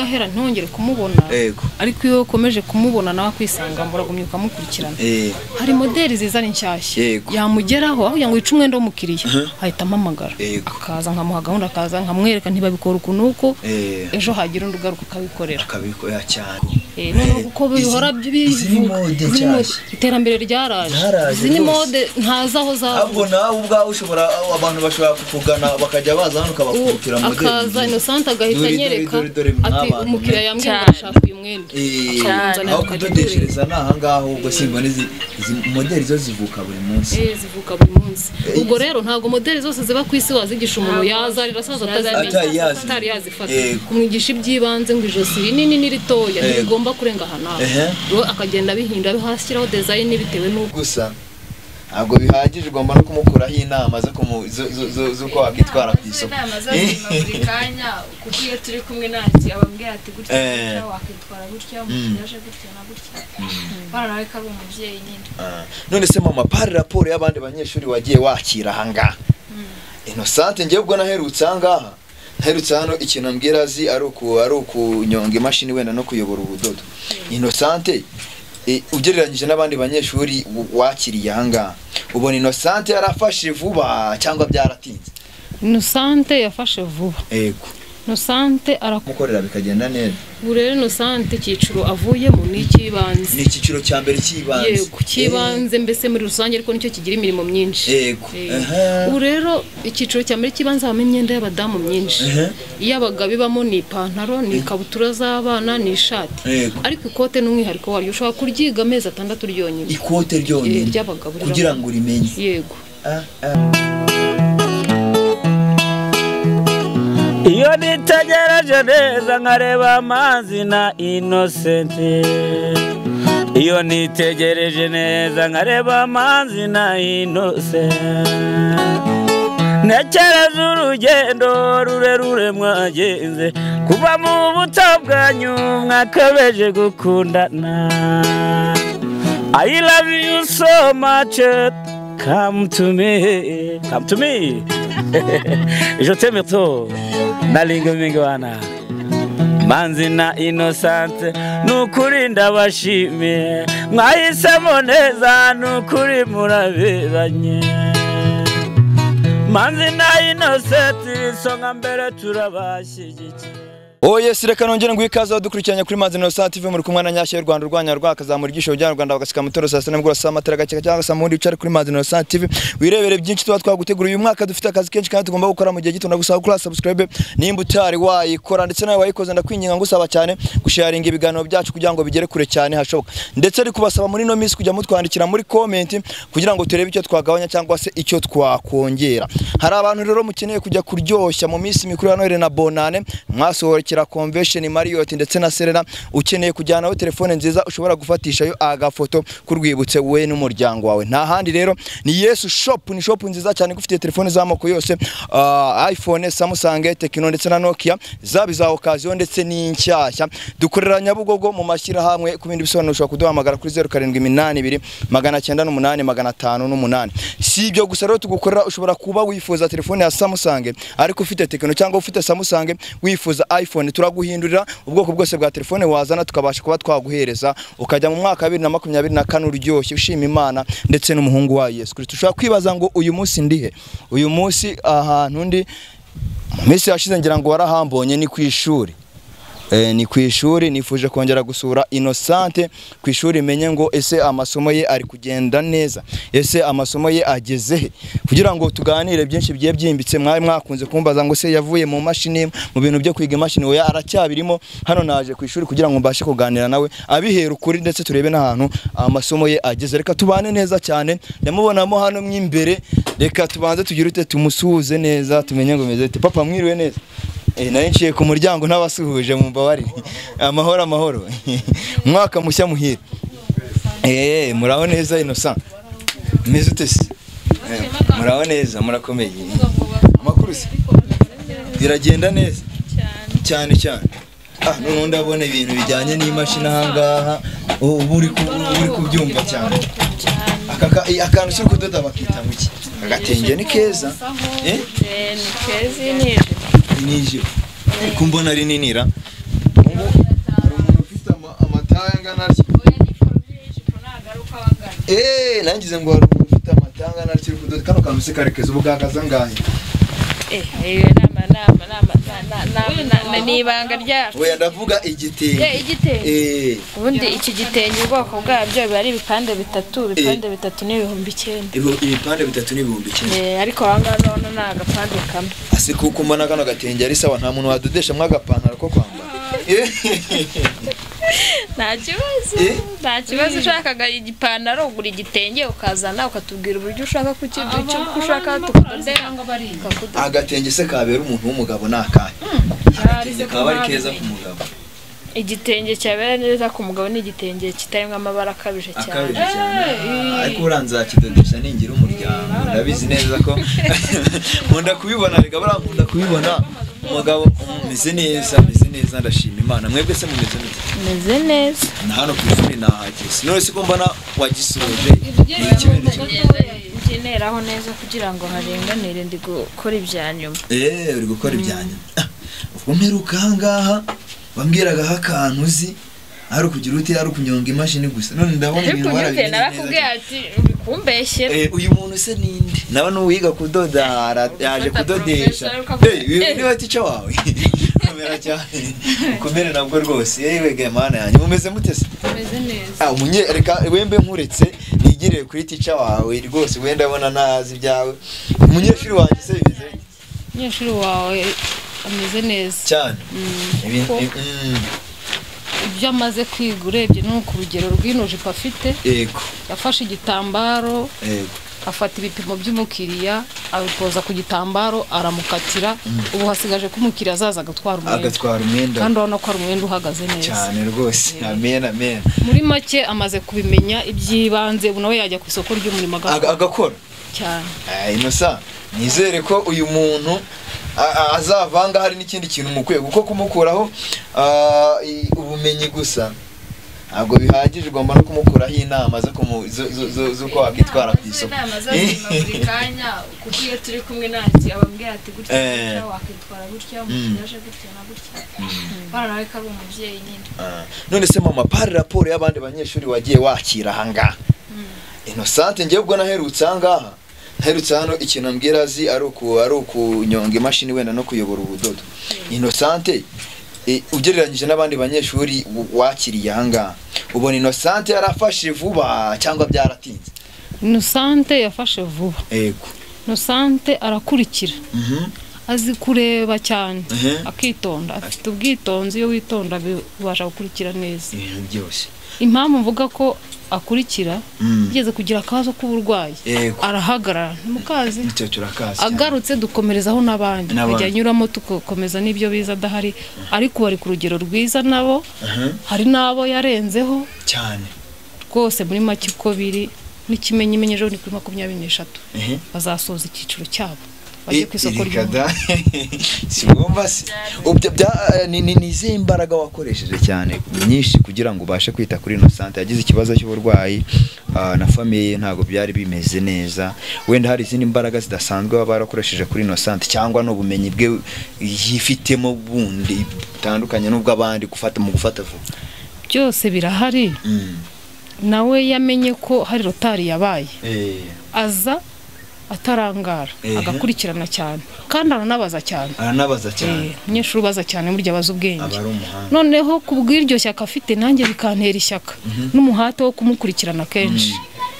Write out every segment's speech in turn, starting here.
Gahera ntongere kumubona. Ariko iyo ukomeje kumubona nawe kwisanga muragumye ukamukurikirana. Hari modeli ziza ari nshyashya. Yamugeraho aho yango ica umwenda w'umukiriya ahita amamagara. Akaza nkamuha gahunda, akaza nkamwereka ntibabikora ukuntu uko ejo hagira undi ugaruka akabikorera. Akabikora cyane. None kuko bihora bivuga iterambere ryaraje. Izi ni mode ntazaho za. Ahubwo nawe ubwawe ushobora abantu bashobora kukugana bakajya baza hano ukabakubitira modeli. Akaza Innocent agahita anyereka ati umukiriya yambwiye ngo ashaka uyu mwenda. Aho kudodeshereza ni aha ngaho ubwo simbona izi modeli zo zivuka buri munsi. Zivuka buri munsi. Ubwo rero ntabwo modeli zose ziba ku isi wazigisha umuntu yaza rirasaza atari yazifata. Kumwigisha ibyibanze ngo ijosi rinini n'iritoya ntibigomba kurenga aha naho. Akagenda bihinda bihashyiraho design bitewe n'uko. Gusa ntabwo bihagije ugomba no kumukuraho inama z'uko wakitwara ku isoko. Inama zazima buri kanya kuko iyo turi kumwe nanjye abambwira ati gutya gutya wakitwara gutya umukiriya aje gutya na gutya. Bana nawe ko ari umubyeyi nyine. None se mama, pari raporo y'abandi banyeshuri wagiye wakira aha ngaha. Innocent ngiye ubwo naherutse aha ngaha. Naherutse hano ikintu ambwira azi ari ukunyonga imashini wenda no kuyobora ubudodo. Innocent ugereranyije n'abandi banyeshuri wakiriye aha ngaha, ubona Innocent yarafashe vuba cyangwa byaratinze? Innocent yafashe vuba. Yego. Innocent aramukorera bikagenda neza. Ubu rero Innocent icyiciro avuyemo ni icy'ibanze. Ni icyiciro cya mbere cy'ibanze. Yego, cy'ibanze mbese muri rusange ariko nicyo kigira imirimo myinshi. Yego. Ubu rero icyiciro cya mbere cy'ibanze habamo imyenda y'abadamu myinshi. Iy'abagabo ibamo ni ipantaro, ni ikabutura z'abana, ni ishati. Ariko ikote n'umwihariko waryo ushobora kuryiga amezi 6 ryonyine. Ikote ryonyine ry'abagabo kugira ngo urimenye. Yego. Iyo nitegereje neza nkareba amazi na Innocent. Iyo nitegereje neza nkareba amazi na Innocent. Ntekereza urugendo rurerure mwagenze kuva mu buto bwanyu mwakabeje gukundana. I love you so much, come to me, come to me. Je t'aime trop. Nalinga mingwana Manzi na Innocent nukuri ndabashimiye mwahisemo neza nukuri muraberanye. Manzi na Innocent isonga mbere turabashyigikiye. Oh yes, reka nongere ngo ikaze dukurikiranye kuri Manzi Innocent TV muri kumwe na Nyashya y'u Rwanda urwanya rwakazamura igisho bya Rwanda bagasika mutoro saa 7 nimugoroba saa matara gake cyangwa saa mundi wicare kuri Manzi Innocent TV wirebere byinshi tuba twagutegura uyu mwaka. Dufite akazi kenshi kandi tugomba gukora mu gihe gito. Ndagusaba gukora subscribe nimba utari wayikora, ndetse nawe wayikoze ndakwinginga ngusaba cyane gusharinga ibiganiro byacu kugira ngo bigere kure cyane hashoboka, ndetse ari kubasaba muri no minsi kujya mutwandikira muri comment kugira ngo turebe icyo twagabanya cyangwa se icyo twakongera. Hari abantu rero mukeneye kujya kuryoshya mu minsi mikuru ya Noheli na Bonane, mwasohokera Convention Marriott ndetse na Serena. Ukeneye kujyanaho telefone nziza ushobora gufatishayo agafoto kurwibutse we n'umuryango wawe. Nta handi rero ni Yesu Shop, ni shop nziza cyane gufitiye telefone z'amoko yose, iPhone, Samsung, Tecno ndetse na Nokia, zaba iza occasion ndetse n'inshyashya. Dukorera Nyabugogo mu mashyirahamwe. Ku bindi bisobanuro ushobora kuduhamagara kuri 0782 908 508. Si ibyo gusa rero tugukorera, ushobora kuba wifuza telefone ya Samsung ariko ufite Tecno cyangwa ufite Samsung wifuza iPhone, turaguhindurira ubwoko bwose bwa telefone wazana tukabasha kuba twaguhereza ukajya mu mwaka wa 2024 uryoshye ushima Imana ndetse n'umuhungu wa Yesu Kristo. Ushobora kwibaza ngo uyu munsi ndihe? Uyu munsi ahantu ndi mu minsi yashize ngira ngo warahambonye, ni ku ishuri. Ni ku ishuri. Nifuje kongera gusura Innocent ku ishuri menye ngo ese amasomo ye ari kugenda neza, ese amasomo ye ageze he, kugira ngo tuganire byinshi bigiye byimbitse. Mwari mwakunze kumbaza ngo se yavuye mu mashini, mu bintu byo kwiga imashini, oya aracyabirimo. Hano naje ku ishuri kugira ngo mbashe kuganira nawe abihera ukuri, ndetse turebe n'ahantu amasomo ye ageze. Reka tubane neza cyane, ndamubonamo hano mwimbere. Reka tubanze tugire ute tumusuhuze neza tumenye ngo meze ute. Papa mwiriwe neza. Nari nciye ku muryango ntabasuhuje mu mbabari. Amahoro amahoro. Umwaka mushya muhire. Muraho neza Innocent. Meze ute se? Muraho neza, murakomeye. Amakuru se? Biragenda neza cyane cyane. None ndabona ibintu bijyanye n'imashini aha ngaha, ubu uri kubyumva cyane. Akantu cyo kudoda bakita ngo iki? Agatenge ni keza. Ni keza ni Nijo. Kumbona ari ninira. Hari umuntu ufite amatanga naryo. Nangize ngo hari umuntu ufite amatanga naryo uri kudoda kano kantu se karekeza ubu gahagaze angahe? Ni ibanga ryacu. Oya ndavuga igitenge. Igitenge. Ubundi iki gitenge ubwoko bwabyo biba ari ibipande bitatu, ibipande bitatu ni 9000. Ibipande bitatu ni 9000. Ariko aha ngaha none ni agapande kamwe. Ase kuko mbona kano gatenge ari sawa, nta muntu wadodesha mwagapantaro ko kwambara. Nta kibazo. Nta kibazo, ushakaga igipantaro ugura igitenge ukazana ukatubwira uburyo ushaka ushaka tukudodera. Agatenge se kabera umuntu w'umugabo nakahe? Agatenge kaba ari keza ku mugabo. Igitenge cyabera neza ku mugabo ni igitenge kitarimo amabara akabije cyane. Ariko uranza kidodesha ningira umuryango, ndabizi neza ko nkunda kubibona, rega barankunda kubibona. Umugabo umeze neza, ameze neza, ndashima Imana. Mwebwe se mumeze neza? Meze neza. Na hano ku ishuri nahageze. None se ko mbona wagisoje? Ngeneraho neza kugira ngo harenganire, ndi gukora ibya nyuma. Uri gukora ibya nyuma. Ubwo mperuka aha ngaha wambwiraga akantu uzi ari ukugira uti ari ukunyonga imashini gusa, none ndabona ibintu warabimenye neza. Narakubwiye ati uri kumbeshyera. Uyu muntu se ninde? Nawe n'uwiga kudoda yaje kudodesha. Uyu ni wa teacher wawe. Komera cyane. Ukomere nabwo rwose. Yewe ga mana yanjye mumeze mute se? Meze neza. Reka wembe nkuretse nigirire kuri teacher wawe rwose, wenda abona nazi ibyawe. Umunyeshuri wanjye se bimeze bite? Umunyeshuri wawe ameze neza cyane. Ibyo amaze kwiga urebye no ku rugero rw'ino jipo afite. Yego. Yafashe igitambaro. Yego. Afata ibipimo by'umukiriya abikoza ku gitambaro aramukatira. Ubu hasigaje ko umukiriya azaza agatwara umwenda. Agatwara umwenda. Kandi urabona ko ari umwenda uhagaze neza. Cyane rwose. Amen amen. Muri make amaze kubimenya iby'ibanze, ubu nawe yajya ku isoko ry'umurimo agakora. Cyane. Innocent, nizere ko uyu muntu azavanga hari n'ikindi kintu mukwiye kuko kumukuraho ubumenyi gusa ntabwo bihagije, ugomba no kumukuraho inama z'uko wakitwara ku isoko. Inama zazima buri kanya, kuko iyo turi kumwe nanjye abambwira ati gutya wakitwara gutya, umukiriya aje gutya na gutya. Bana nawe ko ari umubyeyi nyine. None se mama, pari raporo y'abandi banyeshuri wagiye wakira aha ngaha? Innocent ngiye ubwo naherutse aha ngaha, naherutse hano ikintu ambwira azi ari ukunyonga imashini wenda no kuyobora ubudodo. Innocent ugereranyije n'abandi banyeshuri wakiriye aha ngaha, ubona Innocent yarafashe vuba cyangwa byaratinze? Innocent yafashe vuba. Yego. Innocent arakurikira. Azi kureba cyane, akitonda, afite ubwitonzi, iyo witonda bibasha gukurikira neza ibintu byose. Impamvu mvuga ko akurikira, yigeze kugira akabazo k'uburwayi arahagarara ntimukazi, agarutse dukomerezaho n'abandi, ajya anyuramo tugakomeza n'ibyo biza adahari, ariko bari ku rugero rwiza nabo, hari n'abo yarenzeho cyane rwose. Muri make uko biri n'ikimenyimenyi ejo ni kuri 23 bazasoza icyiciro cyabo bajye ku isoko ry'umurimo. Si ngombwa se? Ni izihe imbaraga wakoresheje cyane nyinshi kugira ngo ubashe kwita kuri Innocent? Yagize ikibazo cy'uburwayi na famille ntabwo byari bimeze neza, wenda hari izindi mbaraga zidasanzwe baba barakoresheje kuri Innocent cyangwa n'ubumenyi bwe yifitemo bundi butandukanye n'ubw'abandi gufata mu gufata vuba? Byose birahari. Nawe yamenye ko hari rotari yabaye, aza atarangara, agakurikirana cyane kandi aranabaza cyane. Umunyeshuri ubaza cyane burya abaza ubwenge. Noneho kubw'iryo shyaka afite nanjye bikantera ishyaka n'umuhate wo kumukurikirana kenshi,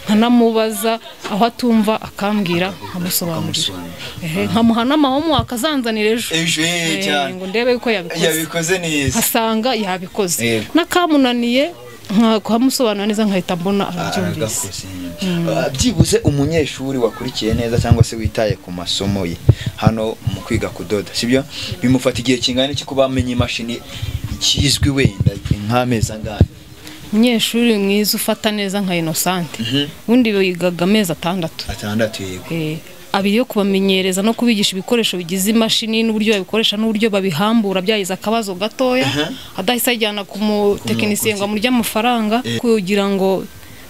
nkanamubaza aho atumva akambwira, nkamusobanurira, nkamuha n'amahomo akazanzanira ejo ngo ndebe ko yabikoze neza, asanga yabikoze, n'akamunaniye nkamusobanura neza nkahita mbona arabyumvise. Byibuze umunyeshuri wakurikiye neza cyangwa se witaye ku masomo ye hano mu kwiga kudoda, sibyo? Bimufata igihe kingana iki kuba amenya imashini kizwi wenda nk'amezi angahe? Umunyeshuri mwiza ufata neza nka Innocent ubundi bigaga amezi 6. Yego. Abiri yo kubamenyereza no kubigisha ibikoresho bigize imashini n'uburyo babikoresha n'uburyo babihambura byayiza akabazo gatoya, adahise ajyana ku mutekinisiye ngo amurye amafaranga, kugira ngo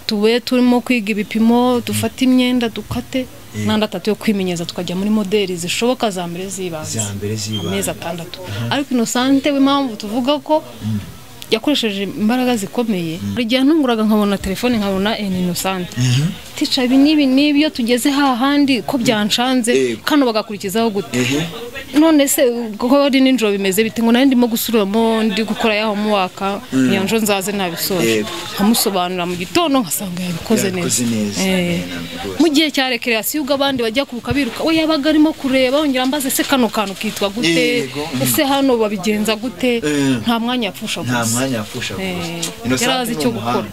tube turimo kwiga ibipimo, dufate imyenda dukate. N'andi 3 yo kwimenyeza tukajya muri modeli zishoboka za mbere z'ibanze. Amezi 6. Ariko Innocente we impamvu tuvuga ko yakoresheje imbaraga zikomeye, igihe ntunguraga nkabona telefone nkabona Innocente. Tica ibi n'ibi n'ibyo tugeze hahandi ko byanshanze kano bagakurikizaho gute. None se kuko ari ninjoro bimeze bite ngo nari ndimo gusuramo ndi gukora yaho muwaka nyanjo nzaze nabisoje nkamusobanura mu gitondo nkasanga yabikoze neza. Mu gihe cya recreation ubwo abandi bajya kuruka biruka we yabaga arimo kureba ongera mbaze se kano kantu kitwa gute, ese hano babigenza gute, nta mwanya yapfusha gusa. Nta mwanya yapfusha gusa. Yarazi icyo gukora.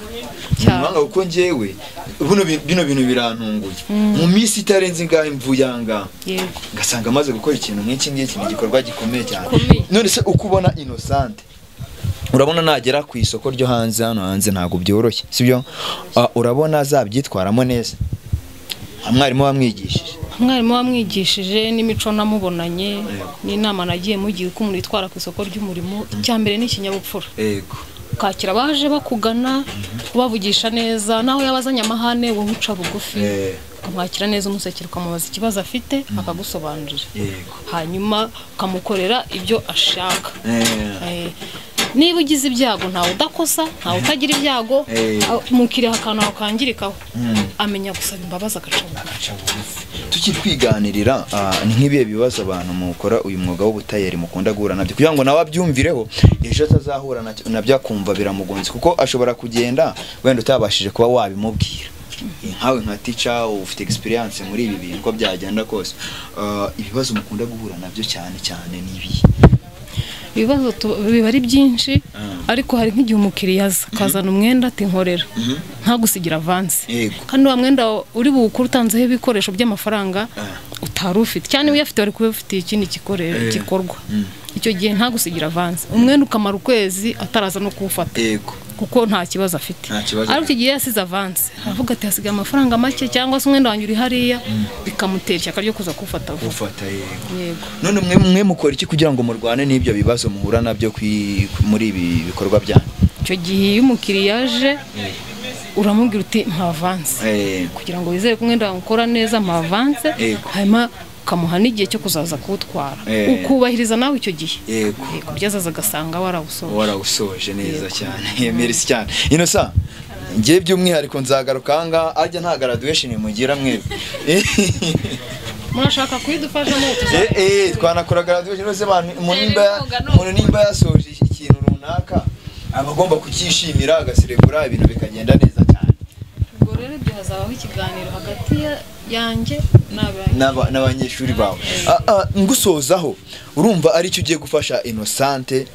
Umuhanga kuko njyewe bino bintu birantunguye. Mu minsi itarenze ingahe mvuyanga. Ngasanga amaze gukora ikintu nk'iki ngiki ni igikorwa gikomeye cyane. None se uko ubona Innocente urabona nagera ku isoko ryo hanze hano hanze ntago byoroshye, sibyo? Urabona azabyitwaramo neza. Umwarimu wamwigishije. Umwarimu wamwigishije n'imico namubonanye n'inama nagiye mugiye uko umuntu yitwara ku isoko ry'umurimo, icyambere ni ikinyabupfura. Yego. Ukakira abaje bakugana ubavugisha neza, naho yabazanye amahane wowe uca bugufi ukamwakira neza umusekera ukamubaza ikibazo afite akagusobanurira. Hanyuma ukamukorera ibyo ashaka. Niba ugize ibyago ntawe udakosa, ntawe utagira ibyago, umukiriya akantu akangirikaho amenya gusaba imbabazi agaca bugufi. Tukiri kwiganirira ni nk'ibihe bibazo abantu mukora uyu mwuga w'ubutayeri mukunda guhura nabyo kugira ngo nawe abyumvireho ejo atazahura nabyo akumva biramugonze, kuko ashobora kugenda wenda utabashije kuba wabimubwira. Nkawe nka teacher ufite experience muri ibi bintu ko byagenda kose, ibibazo mukunda guhura nabyo cyane cyane ni ibi? Ibibazo biba ari byinshi, ariko hari nk'igihe umukiriya aza akazana umwenda ati nkorera ntagusigira avance, kandi wa mwenda uri buwukure utanzeho ibikoresho by'amafaranga utari ufite, cyane uyafite wari kuba ufite ikindi gikorwa. Icyo gihe ntagusigira avance, umwenda ukamara ukwezi ataraza no kuwufata kuko nta kibazo afite. Ariko igihe yasize avance avuga ati hasigaye amafaranga make cyangwa se umwenda wanjye uri hariya, bikamutera ishyaka ryo kuza kuwufata vuba. Yego. None mwe mukora iki kugira ngo murwane n'ibyo bibazo muhura nabyo muri ibi bikorwa byanyu? Icyo gihe iyo umukiriya aje uramubwira uti mpa avance kugira ngo wizere ko umwenda wawe ukora neza, mpa avance, hanyuma ukamuha n'igihe cyo kuzaza kuwutwara, ukubahiriza nawe icyo gihe. Yego. Kubyazaza agasanga warawusoje. Warawusoje neza cyane. Merci cyane. Innocent, ngiye by'umwihariko nzagaruka aha ajya nta graduation mugira mwebwe. Murashaka kuyidufashamo? Twanakora graduation rwose abantu umuntu nimba yasoje ikintu runaka aba agomba kucyishimira agaserebura ibintu bikagenda neza cyane. Ubwo rero ibyo hazabaho ikiganiro hagati yanjye n'abanyeshuri bawe. Ngusozaho urumva ari cyo ugiye gufasha Innocente,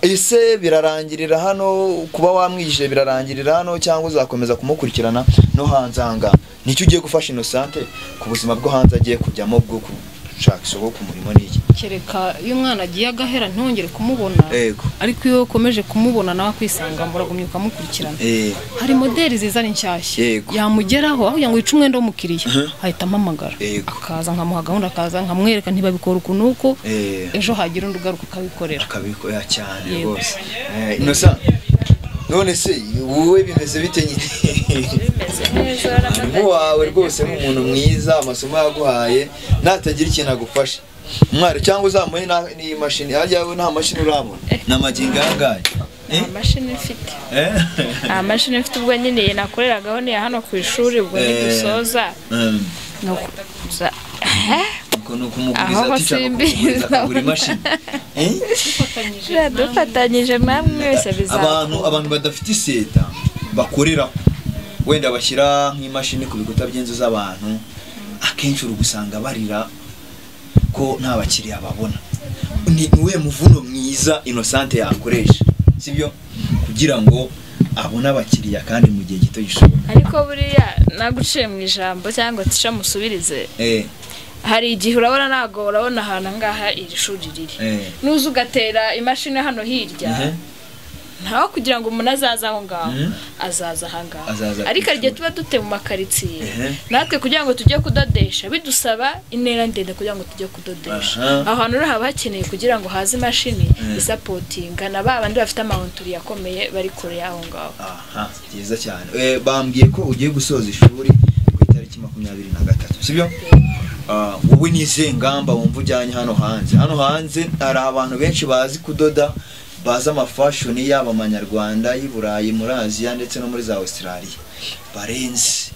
ese birarangirira hano kuba wamwigishije birarangirira hano cyangwa uzakomeza kumukurikirana no hanze aha? Nicyo ugiye gufasha Innocente ku buzima bwo hanze agiye kujyamo bwo gushaka isoko ku murimo n'iki? Kereka iyo umwana agiye agahera ntongere kumubona, ariko iyo ukomeje kumubona nawe akwisanga muragumya ukamukurikirana. Hari modeli ziza ari nshyashya yamugeraho aho kugira ngo yice umwenda w'umukiriya ahita ampamagara akaza nkamuha gahunda, akaza nkamwereka ntibabikora uku n'uku, ejo hagira undi ugaruka akabikorera. Akabikora cyane rwose. Innocent, none se wowe bimeze bite nyine? Bimeze neza. Mwarimu wawe rwose ni umuntu mwiza, amasomo yaguhaye natagira ikintu agufasha mwari cyangwa uzamuhe n'iyi mashini harya we nta mashini urabona ni amagingo ayangaye? Nta mashini mfite. Nta mashini mfite, ubwo nyine nakoreragaho ni hano ku ishuri, ubwo nidusoza aho simbizi akagura imashini. Dufatanyije mwamwe mwese bizakunda. Abantu badafite iseta bakoreraho wenda bashyira nk'imashini ku bikuta by'inzu z'abantu, akenshi uri gusanga barira ko nta bakiriya babona. Ni uwe muvuno mwiza Innocente yakoresha, sibyo, kugira ngo abone abakiriya kandi mu gihe gito gishoboka? Ariko buriya naguciye mu ijambo cyangwa tisha musubirize. Hari igihe urabona ntago urabona ahantu ngaha iri shuri riri, nuza ugatera imashini hano hirya ntaho kugira ngo umuntu azaza aho ngaho, azaza aha ngaha. Ariko igihe tuba dute mu makaritsiye natwe kugira ngo tujye kudodesha bidusaba intera ndende kugira ngo tujye kudodesha. Aho hantu rero haba hakeneye kugira ngo haze imashini isapotinga na ba bandi bafite amahonturi yakomeye bari kure y'aho ngaho. Aha, byiza cyane. Bambwiye ko ugiye gusoza ishuri ku itariki itariki 23, sibyo? Wowe nize ngamba wumva ujyanye hano hanze. Hano hanze hari abantu benshi bazi kudoda, bazi amafashion yaba amanyarwanda y'i Burayi, muri Aziya ndetse no muri za Australia barenze.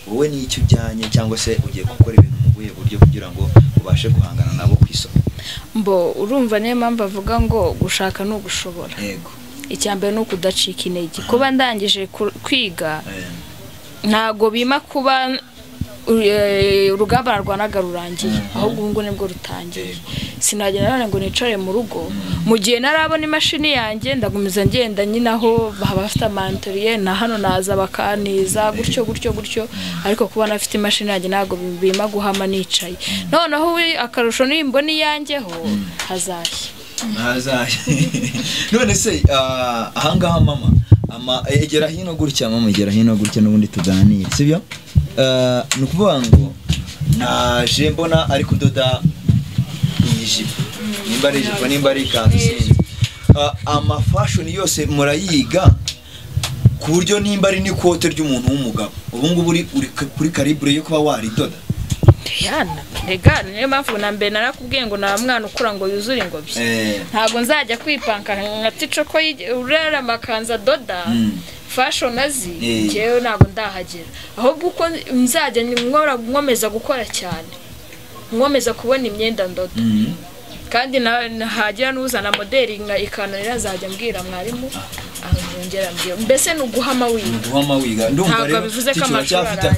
Wowe ni icyo ujyanye cyangwa se ugiye gukora ibintu mu buhe buryo kugira ngo ubashe guhangana nabo ku isoko? Mbo urumva niyo mpamvu avuga ngo gushaka no gushobora. Yego. Icyambere no kudacika intege. Kuba ndangije kwiga ntago bima kuba urugamba narwanaga rurangiye, ahubwo ubu nibwo rutangiye. Sinagenda none ngo nicare mu rugo mu gihe narabona imashini yanjye, ndagumiza ngenda nyinaho baba bafite amanteriye na hano naza bakaniza gutyo gutyo gutyo, ariko kuba nafite imashini yanjye ntago bima guhama nicaye. Noneho akarusho nimbona iyanjyeho hazashya. Hazashya. None se ahangaha mama egera hino gutya, mama egera hino gutya n'ubundi tuganire, sibyo? Ni ukuvuga ngo naje mbona ari kudoda ijipo, nimba ari ijipo nimba ari ikanzu sinzi. Amafashion yose murayiga ku buryo nimba ari n'ikote ry'umuntu w'umugabo ubu ngubu uri kuri calibre yo kuba waridoda. Yana rega niyo mpamvu na mbere narakubwiye ngo nta mwana ukura ngo yuzure ingobyi. Ntago nzajya kwipanka nka tico ko urera amakanzu adoda fashion azi, njyewe ntago ndahagera. Ahubwo uko nzajya nkomeza gukora cyane, nkomeza kubona imyenda ndoda, kandi hagira n'uzana modeli ikananira nzajya mbwira mwarimu ahongera mbwira. Mbese ni uguhama wiga. Uguhama wiga. Ndumva rero bivuze ko amashuri arangiye.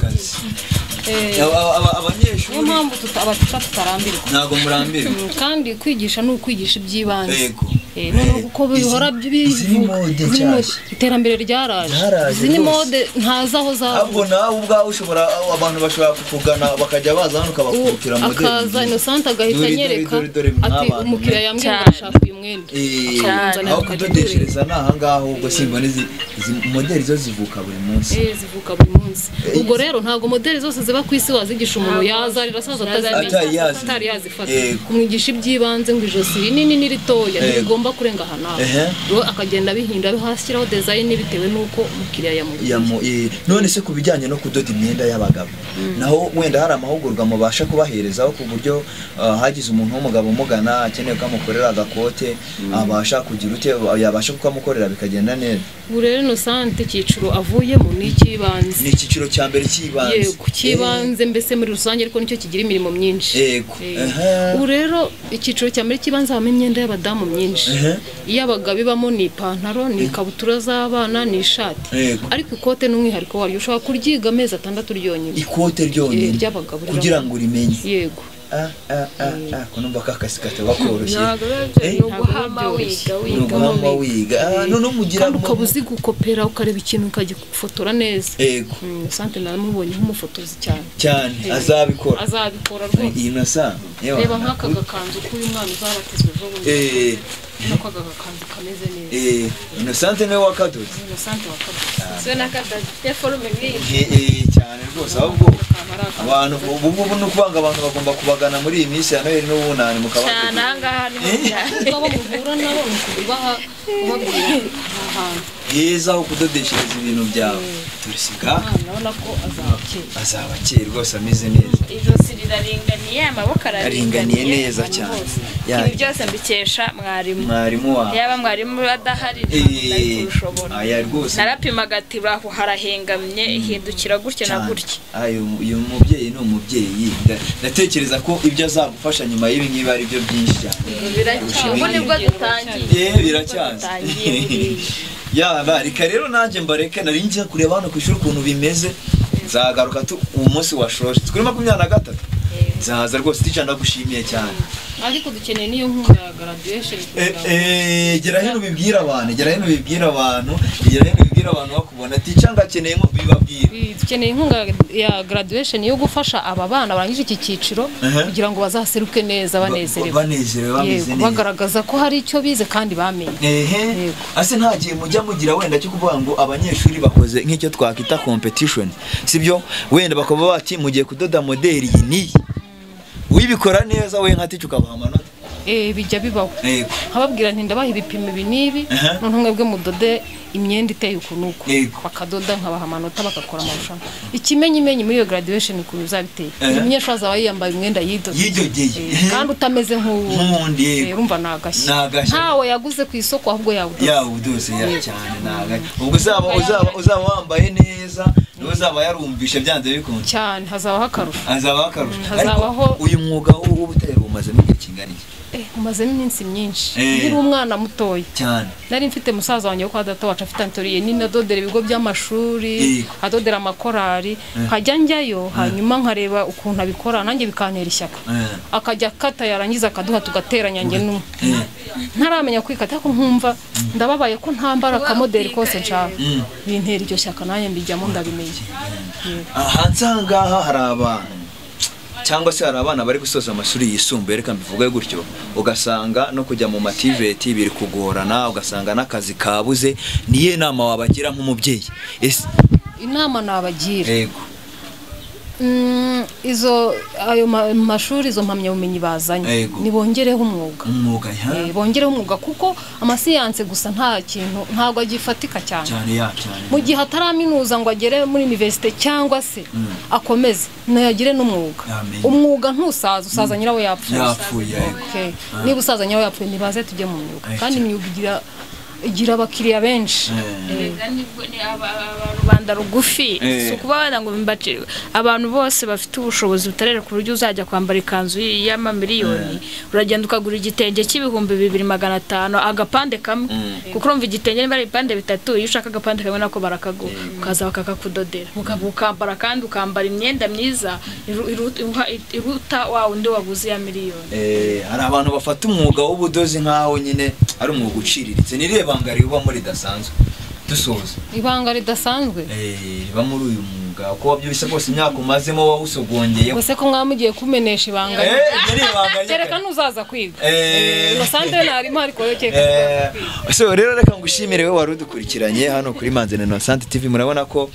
Abanyeshuri niyo mpamvu abatica tutarambirwa. Ntago murambirwa. Kandi kwigisha ni ukwigisha iby'ibanze. Yego. Noneho kuko bihora iterambere ryaraje, izi ni mode ntazi aho zava. Ahubwo nawe ubwawe ushobora, abantu bashobora kukugana bakajya baza hano ukabakubitira modeli. Akaza Innocent agahita anyereka ati umukiriya yambwiye ngo arashaka uyu mwenda. Aho kudodeshereza ni aha ngaha, ubwo simbona izi modeli zo zivuka buri munsi. Zivuka buri munsi. Ubwo rero ntabwo modeli zose ziba ku isi wazigisha umuntu yaza rirasaza atari yazifata. Kumwigisha iby'ibanze ngo ijosi rinini n'iritoya ntibigomba kurenga aha naho, akagenda abihinda hashyiraho design bitewe n'uko umukiriya yamubwiye. None se ku bijyanye no kudoda imyenda y'abagabo naho wenda hari amahugurwa mubasha kubaherezaho ku buryo hagize umuntu w'umugabo umugana akeneye ko amukorera agakote, abasha kugira ute yabasha kukamukorera bikagenda neza? Ubu rero Innocent icyiciro avuyemo ni icy'ibanze. Ni icyiciro cya mbere cy'ibanze. Yego, cy'ibanze mbese muri rusange, ariko nicyo kigira imirimo myinshi. Yego. Ubu rero icyiciro cya mbere cy'ibanze habamo imyenda y'abadamu myinshi. Iy'abagabo ibamo ni ipantaro, ni ikabutura z'abana, ni ishati. Ariko ikote n'umwihariko waryo ushobora kuryiga amezi 6 ryonyine. Ikote ryonyine ry'abagabo kugira ngo urimenye. Yego. Ko numva kakasi kataba koroshye. Ni uguhama wiga. None umugira kandi ukaba uzi gukopera, ukareba ikintu ukagifotora neza. Yego. Innocent naramubonye nk'umufotozi cyane. Cyane azabikora. Azabikora rwose. Innocent. Reba nk'aka gakanzu k'uyu mwana uzabatizwa ejo bundi. Nako gakanzu kameze neza. Innocent niwe wakadoze. Innocent wakadoze. So nakadoze forume nk'iyi. Cyane rwose ahubwo abantu ubu ni ukubanga abantu bagomba kubagana muri iyi minsi ya Noheli n'ubunani mukabagana. Cyane ahangaha niho cyane. Abo muhura nabo kubaha kubabwira ahantu heza ho kudodeshereza ibintu byawe. Turisiga. Urabona ko azabakeye. Azabakeye rwose ameze neza. Ijosi riraringaniye, amaboko araringaniye neza cyane. Ibi byose mbikesha mwarimu. Mwarimu wawe. Yaba mwarimu adahari ntabwo kurushobora. Aya rwose. Narapimaga ati uraho harahengamye ihindukira gutya na gutya. Ayo uyu mubyeyi ni umubyeyi. Ndatekereza ko ibyo azagufasha nyuma y'ibi ngibi ari byo byinshi cyane. Ubu nibwo dutangiye. Biracyaza. Ya barika rero nanjye mbareke nari ngiye kureba hano ku ishuri ukuntu bimeze, nzagaruka tu umunsi washoje kuri 23 nzaza rwose. Teacher ndagushimiye cyane. Ariko dukeneye niyo nkunga ya graduation. Gera hino bibwira abantu, gera hino bibwira abantu, gera hino bibwira abantu bakubona. Teacher ngakeneye ngo bibabwire. Dukeneye inkunga ya graduation yo gufasha aba bana barangije iki cyiciro kugira ngo bazaseruke neza banezerewe. Banezerewe bameze neza. Bagaragaza ko hari icyo bize kandi bamenye. Ase nta gihe mujya mugira wenda cyo kuvuga ngo abanyeshuri bakoze nk'icyo twakita competition, sibyo? Wenda bakaba bati mugiye kudoda modeli iyi niyi, wibikora neza we nka teacher ukabaha amanota. Bijya bibaho. Nkababwira nti ndabaha ibipimo ibi n'ibi, none mwebwe mudode imyenda iteye uku n'uku, bakadoda nkabaha amanota bagakora amarushanwa. Ikimenyimenyi muri iyo graduation ukuntu bizaba biteye, umunyeshuri azaba yiyambaye umwenda yidodeye kandi utameze nk'uwundi. Urumva ni agashya, ntawe yaguze ku isoko ahubwo yawudoze. Yawudoze cyane, ni agashya. Ubwo uzaba wambaye neza, niwe uzaba yarumvishe byanze bikunze cyane, hazabaho akarusho. Hazabaho akarusho. Ariko uyu mwuga w'ubutayeri umazemo igihe kingana iki? Umazemo iminsi myinshi. Nkiri umwana mutoya cyane nari mfite musaza wanjye wo kwa data wacu afite antoriye nini, adodera ibigo by'amashuri, adodera amakorari, nkajya njyayo hanyuma nkareba ukuntu abikora, nanjye bikantera ishyaka. Akajya akata yarangiza akaduha tugateranya njye n'umwe. Ntaramenya kwikata ariko nkumva ndababaye ko ntambara akamoderi kose nshaka. Bintera iryo shyaka nanjye mbijyamo ndabimenya. Hanze aha ngaha hari abantu cyangwa se hari abana bari gusoza amashuri yisumbuye, reka mbivuge gutyo, ugasanga no kujya mu mativeti biri kugorana, ugasanga n'akazi kabuze. Niye nama wabagira nk'umubyeyi? Ese inama nabagira, yego, izo ayo mashuri, izo mpamyabumenyi bazanye, nibongereho umwuga. Bongereho umwuga kuko amasiyanse gusa nta kintu, ntabwo agifatika cyane. Mu gihe ataraminuza ngo agere muri universite cyangwa se akomeze, nayagire n'umwuga. Umwuga ntusaza, usaza nyirawo yapfuye. Niba usaza nyirawo yapfuye, nibaze tujye mu myuga, kandi imyuga igira abakiriya benshi. Rubanda rugufi si ukuba wenda ngo abantu bose bafite ubushobozi butarera ku buryo uzajya kwambara ikanzu y'amamiliyoni, uragenda ukagura igitenge cy'2500 agapande kamwe, kuko urumva igitenge niba ari ibipande bitatu, iyo ushaka agapande kamwe nako barakaguha, ukaza bakakakudodera ukambara, kandi ukambara imyenda myiza iruta wa wundi waguze ya miliyoni. Hari abantu bafata umwuga w'ubudozi nk'aho nyine ari umwuga uciriritse. Ni ibanga riba muri ridasanzwe dusoza? Ibanga ridasanzwe riba muri uyu mwuga, uko wabyibise kose imyaka umazemo wawusogongeye. Gusa ko mwamugiye kumenesha ibanga, kereka nuzaza kwiga. Innocente narimo ariko yo kereka. So rero reka ngushimire we wari udukurikiranye hano kuri Manzi na Innocente TV. Murabona ko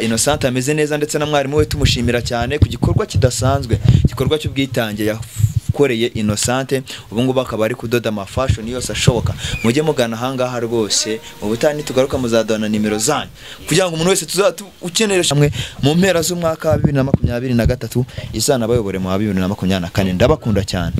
Innocente ameze neza, ndetse na mwarimu we tumushimira cyane ku gikorwa kidasanzwe, igikorwa cy'ubwitange yakoreye Innocente. Ubu ngubu akaba ari kudoda amafashion yose ashoboka. Mujye mugana ahangaha rwose, ubutani tugaruka muzadana nimero zanyu kugira ngo umuntu wese tuzatu ukenera hamwe mu mpera z'umwaka wa 2023 izana bayobore mu 2024. Ndabakunda cyane.